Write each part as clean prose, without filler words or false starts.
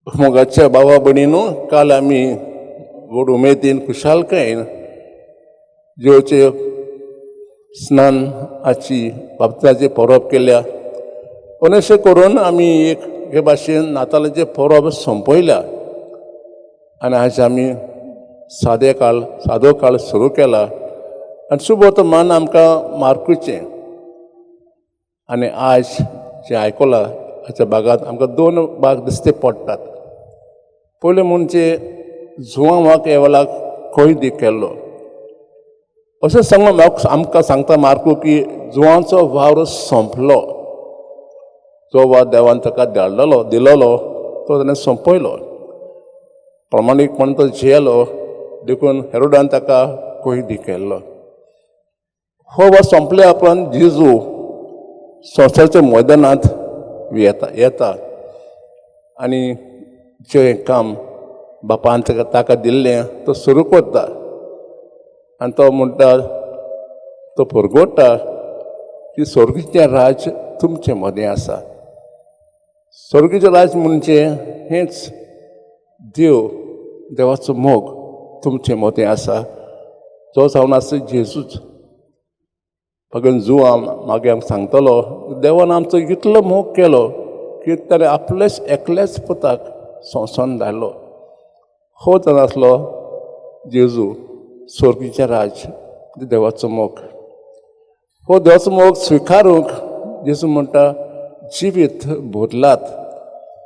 मोगाच्या भावा भयणीनो, काल आमी व्हड उमेदीन, खुशालकायेन जेवचे स्नानाची, बाप्तिज्माची परब केल्या आनी अशें करून आमी एक हे भाशेन नातालाचें परब सोंपयल्या आनी आज आमी सादे काळ, सादो काळ सुरू केला आनी शुभ वर्तमान आमकां मार्कुचें आनी आज जें आयकलां हाच्या भागांत आमकां दोन भाग दिश्टी पडटात. पयलें म्हणजे जुवांवाक ह्या वेळार कैदी केल्लो अशें सांगून आमकां सांगता मार्कू की जुवांचो वावर सोंपलो. जो वावर देवान ताका धाडलेलो, दिलेलो, तो ताणें सोंपयलो. प्रामाणीकपणान तो जियेलो, देखून हेरोडान ताका कैदी केल्लो. हो वावर सोंपल्या उपरांत जेजू संवसाराच्या मैदानांत येता येता आनी जें काम बापान ताका दिल्लें तो सुरू करता आनी तो म्हणटा, तो परगट्टा की स्वर्गीचें राज्य तुमचे मदें आसा. स्वर्गीचें राज्य म्हणजे हेंच, देव, देवाचो मोग तुमचे मदें आसा, तो जावन आसा जेजूच. भगन जुवांव मागीर आमकां सांगतलो, देवान आमचो इतलो मोग केलो की ताणें आपलेच एकल्याच पुताक संवसारान धाडलो. हो जावन आसलो जेजू, स्वर्गीचें राज्य, देवाचो मोग. हो देवाचो मोग स्विकारूंक जेजू म्हणटा, जिवीत बदलात,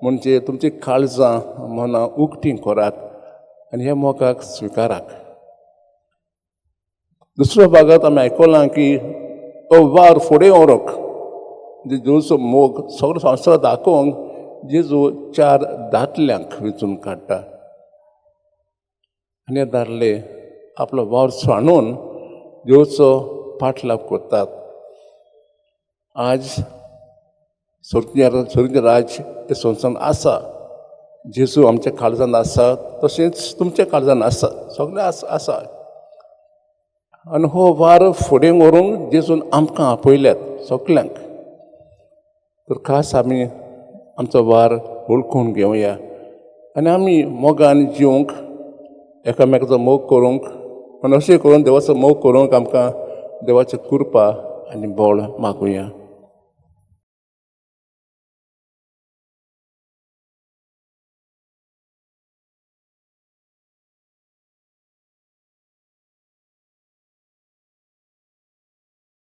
म्हणजे तुमची काळजां, मनां उक्तीं करात आनी ह्या मोगाक स्विकारात. दुसऱ्या भागांत आमी आयकलां की तो वावर फुडें व्हरूंक, जेजूचो मोग सगळो संवसार दाखोवंक जेजू चार दादल्यांक वेंचून काडटा आनी हे दादले आपलो वावर सांडून जेजूचो पाठलाग करतात. आज स्वर्गीय राज्य हे संवसारांत आसा. जेजू आमच्या काळजान आसा, तशेंच तुमच्या काळजान आसा, सगळें आसा आनी हो वावर फुडें व्हरूंक जेजून आमकां आपयल्यात सगल्यांक. तर खास आमी आमचो वावर वळखून घेवया आनी आमी मोगान जिवंक, एकामेकाचो मोग करूंक आनी अशें करून देवाचो मोग करूंक आमकां देवाची कृपा आनी बळ मागुया.